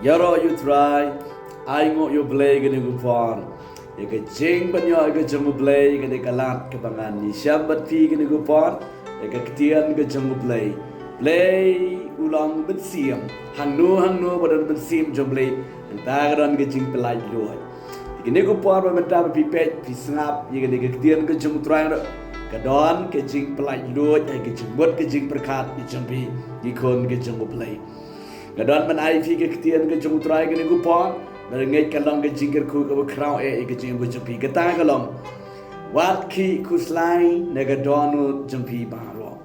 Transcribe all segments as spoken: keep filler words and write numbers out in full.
Ïaroh ïa u Trai, ai nguh ïa u Blei kane ka por. Ïa ka jingpynïoh ïa ka jong u Blei kane ka lad kaba ngan ïashem bad phi kane ka por. Ïa ka ktien ka jong u Blei. Blei u long mynsiem. Hangno hangno ba don mynsiem jong u Blei, hangta ka don ka jingpyllait luid. Kane ka por ba mynta ba phi peit phi sngap ïa kane ka ktien ka jong u Trai ruh, ka don ka jingpyllait luid ha ka jingmut ka jingpyrkhat ka jong phi, ki khun ka jong u Blei. Nga don ban ai phi ka ktien ka jong u Trai kane ka por. Ba ngeit ka long ka jingkyrkhu kaba khraw eh ïa ka jingim ka jong phi, kata ka long: Wat khih khuslai na ka dohnud jong phi baroh.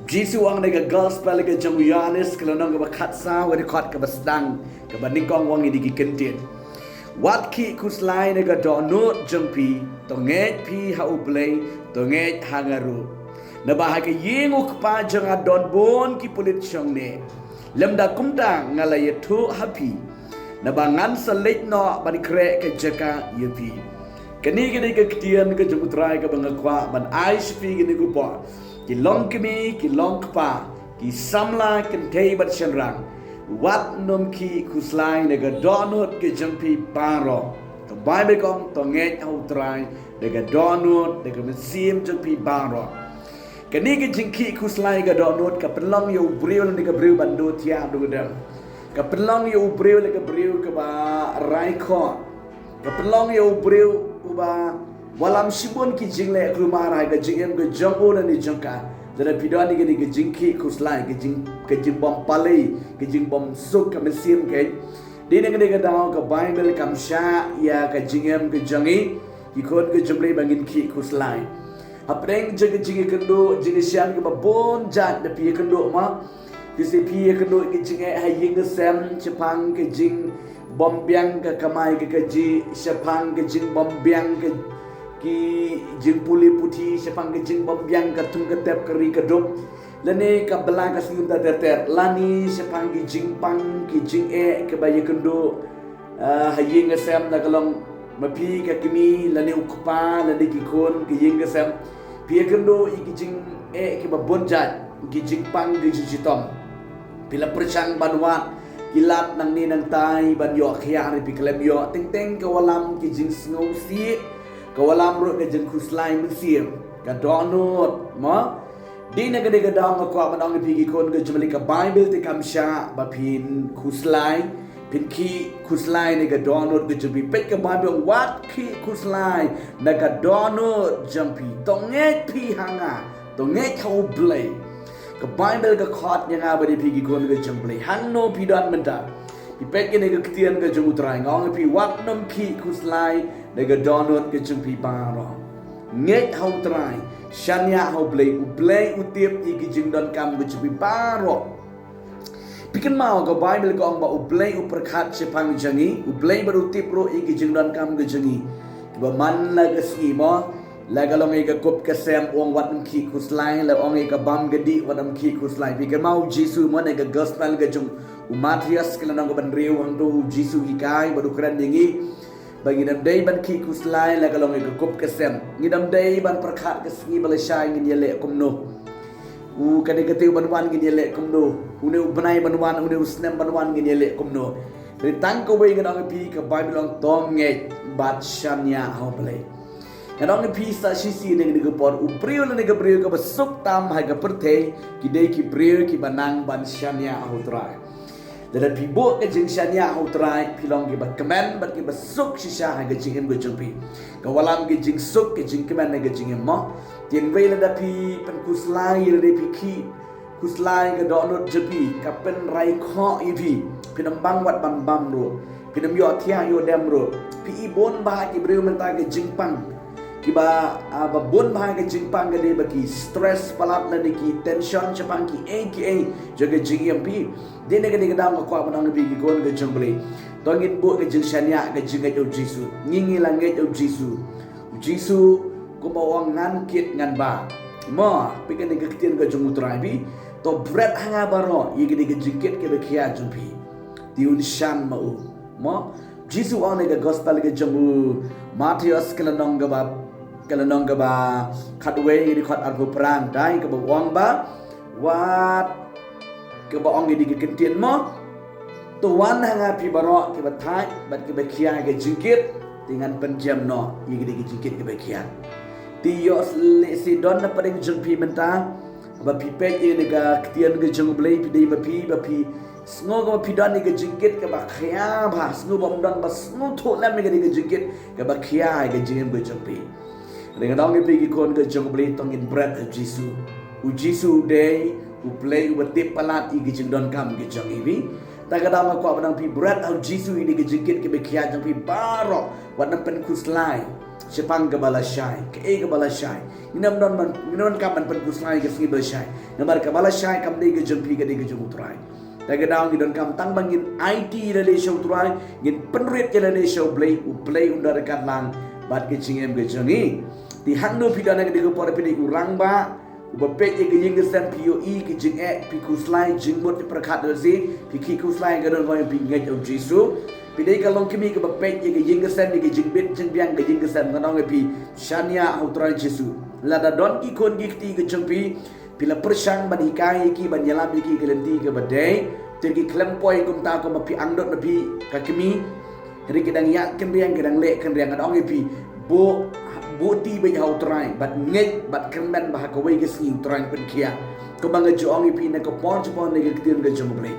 Jisu u ong ha ka gospel ka jong u Ïohannes ka lynnong kaba khatsaw, ka dkhot kaba sdang, kaba nyngkong u ong ïa kine ki kyntien: Wat khih khuslai na ka dohnud jong phi, to ngeit phi ha u Blei, to ngeit ha nga ruh. Naba ha ka ïing u Kpa jong nga don bun ki pulit shongneh. Lymda kumta nga la ïathuh ha phi. Naba ngan sa leit noh ban khreh ka jaka ïa phi. Kane ka dei ka ktien ka jong u Trai kaba nga kwah ban ai sha phi kane ka por. Ki longkmie, ki longkpa, ki samla kynthei bad shynrang, wat nym khih khuslai na ka dohnud ka jong phi baroh. Ka Baibl ka ong to ngeit ha u Trai na ka dohnud, na ka mynsiem jong phi baroh. Kane ka jingkhih khuslai ka dohnud ka pynlong ïa u briew lane ka briew ban duh thiah duh dem. Ka pynlong ïa u briew lane ka briew kaba rai khoh. Ka pynlong ïa u briew uba wallam shibun ki jingleh kulmar ha ka jingim ka jong u lane jong ka. Lada phi don ïa kane ka jingkhih khuslai, ka jing, ka jingbym pale, ka jingbym suk ka mynsiem, ka, dei na kane ka daw ka Baibl kam shah ïa ka jingim ka jong ngi, ki khun ka jong u Blei, ba ngin khih khuslai. Hapdeng jong ka jingïakynduh, jingïashem kaba bun jait da phi ïakynduh ma. Phi sa phi ïakynduh ïa ka jingeh ha ïing ha sem, shaphang ka jingbymbiang ka kamai ka kajih, shaphang ka jingbymbiang ka, ki jingpule puthi, shaphang ka jingbymbiang ka thung ka tep ka ri ka dup. Lane ka bla ka sngewthuh ter ter, lane shaphang ki jingpang ki jingeh kiba ïakynduh, ah, ha ïing ha sem, la ka long ma phi ka kmie lane u kpa lane ki khun ka ïing ka sem. Phi ïakynduh ïa ki jingeh kiba bun jait, ki jingpang ki jingshitom. Phi la pyrshang ban wad ki lad nangne nangtai ban ïoh khiah, hynrei phi khlem ïoh. Teng teng ka wallam ki jingsngewsih, ka wallam ruh ka jingkhuslai mynsiem, ka dohnud, mo? Dei na kane ka daw nga kwah ban ong ïa phi ki khun ka jong u Blei, ka Baibl te kam shah ba phin khuslai, phin khih khuslai na ka dohnud ka jong phi. Peit ka Baibl ong wat khih khuslai na ka dohnud jong phi. To ngeit phi ha nga, to ngeit ha u Blei. Ka Baibl ka khot ïa nga bad ïa phi ki khun ka jong u Blei, hangno phi don mynta. Phi peit kane ka ktien ka jong u Trai, nga ong ïa phi wat nym khih khuslai na ka dohnud ka jong phi baroh. Ngeit ha u Trai, shaniah ha u Blei, u Blei u tip ïa ki jingdonkam ka jong phi baroh. Phi kynmaw ka Baibl ka ong ba u Blei u pyrkhat shaphang jong ngi, u Blei bad u tip ruh ïa ki jingdonkam ka jong ngi kiba man la ka sngi, mo? La ka long ïa ka kup ka sem u ong wat nym khih khuslai, la ong ïa ka bam ka dih wat nym khih khuslai. Phi kynmaw u Jisu, mo, na ka gospel ka jong u Mathaios ka lynnong kaba hynriew, hangto u Jisu u hikai bad u kren ïa ngi ba ngin ym dei ban khih khuslai la ka long ïa ka kup ka sem. Ngin ym dei ban pyrkhat ka sngi ba lashai ngin ïaleh kumno. U kane ka taïew ban wan ngin ïaleh kumno. Une u bnai ban wan, une u snem ban wan ngin ïaleh kumno. Hynrei tang kawei ngan ong ïa phi, ka Baibl ong to ngeit bad shaniah ha u Blei. Ngan ong ïa phi sa shisien ha kane ka por, u briew lane ka briew kaba suk tam ha ka pyrthei ki dei ki briew kiba nang ban shaniah ha u Trai. Lada phi buh ka jingshaniah ha u Trai, phi long kiba kmen bad kiba suk shisha ha ka jingim ka jong phi. Ka wallam ka jingsuk ka jingkmen ha ka jingim, mo? Te hynrei lada phi pynkhuslai, lada phi khih khuslai ka dohnud jong phi, ka pynrai khoh ïa phi. Phin ym bang wat ban bam ruh, phin ym ïoh thiah ïoh dem ruh. Phi i bun bha ki briew mynta ka jingpang, kiba, ah, ba bun bha ka jingpang ka dei ba ki stress palat lane ki tension shaphang kiei kiei jong ka jingim. Phi, dei na kane ka daw nga kwah ban ong ïa phi ki khun ka jong u Blei, to ngin buh ka jingshaniah ka jingngeit ha u Jisu. Ngi, ngi la ngeit ha u Jisu. U Jisu kumba u ong ngan kit ngan bah. Mo, peit kane ka ktien ka jong u Trai, phi, to bret ha nga baroh ïa kane ka jingkit kaba khia jong phi. Te un shan ma u. Mo, Jisu u ong na ka gospel ka jong u Mathaios ka lynnong kaba, ka lynnong kaba khatwei, ka dkhot arphew phra, dei kaba u ong ba wat, kaba ong ïa kane ka kyntien, mo. To wan ha nga phi baroh kiba thait bad kiba khia ïa ka jingkit, te ngan pynjem noh ïa kine ki jingkit kiba khia. Te ïoh lehse don na pdeng jong phi mynta ba phi peit ïa kane ka ktien ka jong U Blei, phi dei ba phi, ba phi sngew kaba phi don ïa ka jingkit kaba khia bha, sngew bym don ba sngewthuh lem ïa kane ka jingkit kaba khia ïa ka jingim ka jong phi. Te nga ong ïa phi ki khun ka jong U Blei, to ngin bret ha U Jisu. U Jisu u dei U Blei uba tip palat ïa ki jingdonkam ki jong i phi. Te ka daw nga kwah ba nang phi bret ha U Jisu ïa kine ki jingkit kiba khia jong phi baroh, wat nang pynkhuslai shaphang kaba lashai, kaei kaba lashai. Ngin ym don man, ngin ym donkam ban pynkhuslai ka sngi ba lashai. Namar kaba lashai kam dei ka jong phi, ka dei ka jong U Trai. Te ka daw ngi donkam tang ba ngin aiti ïa lade sha U Trai, ngin pynrit ïa lade sha U Blei, U Blei un da ryngkat lang bad ka jingim ka jong ngi. Te hangno phi don ha kane ka por, phi dei u rangbah uba peit ïa ka ïing ka sem, phi ïohi ka jingeh, phi khuslai, jingmut phi pyrkhat ïa lade, phi khih khuslai, ka don ba phi ngeit ïa U Jisu. Phi dei ka longkmie kaba peit ïa ka ïing ka sem, ïa ka jingbit jingbiang ka ïing ka sem, nga ong ïa phi, shaniah ha U Trai Jisu. Lada don ki khun ki kti ka jong phi, phi la pyrshang ban hikai ïa ki, ban ïalam ïa ki ka lynti kaba dei, te ki khlem poi kumta, kumba phi angnud na phi ka kmie. Hynrei ki dang ïaid kynriang, ki dang leh kynriang, ngan ong ïa phi, buh, buh ti beit ha U Trai bad ngeit bad kyrmen ba ha kawei ka sngi U Trai un pynkhiah. Kumba nga ju ong ïa phi na ka por jong phi na ka ktien ka jong U Blei,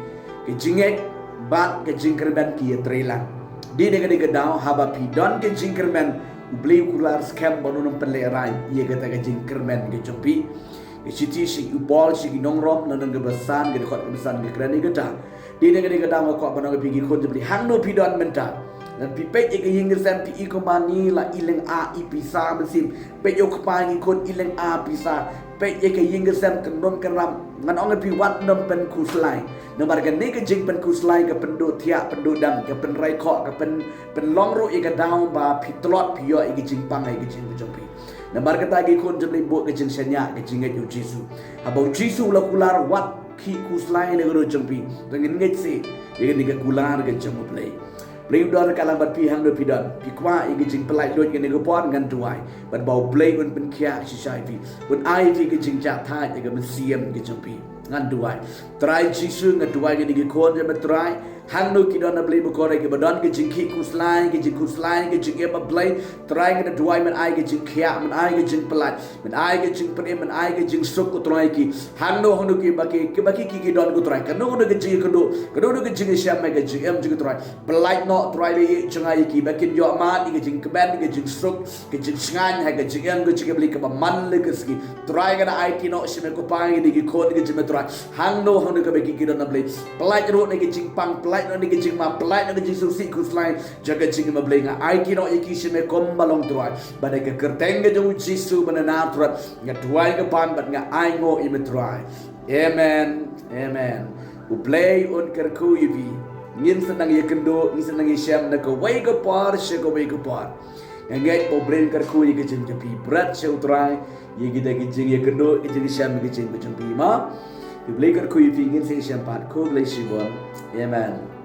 ka jingngeit bad ka jingkyrmen ki ïatrei lang. Dei na kane ka daw haba phi don ka jingkyrmen, U Blei u kular skhem ba un ym pynlehrain ïa kata ka jingkyrmen ka jong phi. Ka shithi sha u Paul sha ki nong Rom, lynnong kaba san, ka dkhot kaba san ka kren ïa kata. Dei na kane ka daw nga kwah ban ong ïa phi ki khun jong U Blei, hangno phi don mynta, lada phi peit ïa ka ïing ka sem, phi i kumba ngi la i lynga i pisa mynsiem. Peit ïa u kpa, ki khun, i lynga pisa. Peit ïa ka ïing ka sem, kynrum kynram. Ngan ong ïa phi, wat nym pynkhuslai. Namar kane ka jingpynkhuslai ka pynduh thiah pynduh dem, ka pynrai khoh, ka pyn, pynlong ruh ïa ka daw ba phi tlot, phi ïoh ïa ka jingpang ha ka jingim ka jong phi. Namar kata ki khun jong U Blei, buh ka jingshaniah, ka jingngeit ïa U Jisu. Haba U Jisu u la kular, wat khih khuslai na ka ruh jong phi. To ngin ngeit seh ïa kane ka kular ka jong U Blei. Blei un don ryngkat lang bad phi hangno phi don. Phi kwah ïa ka jingpynlait luid kane ka por, ngan duwai bad ba U Blei un pynkhiah shisha ïa phi, un ai ïa phi ka jingjahthait ïa ka mynsiem ka jong phi. Ngan duwai. Trai Jisu, nga duwai ïa kine ki khun jong Me, Trai. Hangno ki don, A Blei bakordor, kiba don ka jingkhih khuslai, ka jingkhuslai ka jingim, A Blei. Trai, nga duwai Men ai ka jingkhiah, Men ai ka jingpynlait, Men ai ka jingpynim, Men ai ka jingsuk, ko Trai, ki. Hangno hangno kiba ki, kiba ki, ki, ki don, ko Trai. Kano kano ka jingïakynduh, kano kano ka jingïashem ha ka jingim jong ki, Trai, pynlait noh, Trai, lade jong nga ïa ki, ba kin ïoh mad ïa ka jingkmen, ïa ka jingsuk, ka jingshngaiñ ha ka jingim ka jong ki, A Blei, kaba man la ka sngi. Trai, nga da aiti noh sha Me ko Pa ïa kine ki khun ka jong Me, Trai. Hangno hangno kaba ki, ki don, A Blei, pynlait ruh na ka jingpang, pynlait noh na ka jingma, pynlait noh na ka jingsngewsih khuslai jong ka jingim, A Blei. Nga aiti noh ïa ki sha Me kumba long, Trai. Bad ha ka kyrteng ka jong U Jisu ba na Nasareth nga duwai, nga pan bad nga ainguh ïa Me, Trai. Amen. Amen. U Blei un kyrkhu ïa phi. Ngin sa nang ïakynduh, ngin sa nang ïashem na kawei ka por sha kawei ka por. Nga ngeit ba U Blei un kyrkhu ïa ka jingim jong phi. Bret sha U Trai ïa kita ki jingïakynduh, ki jingïashem, ki jingim ka jong phi, ma. U Blei kyrkhu ïa phi, ngin sa ïashem pat. Khublei shibun. Amen.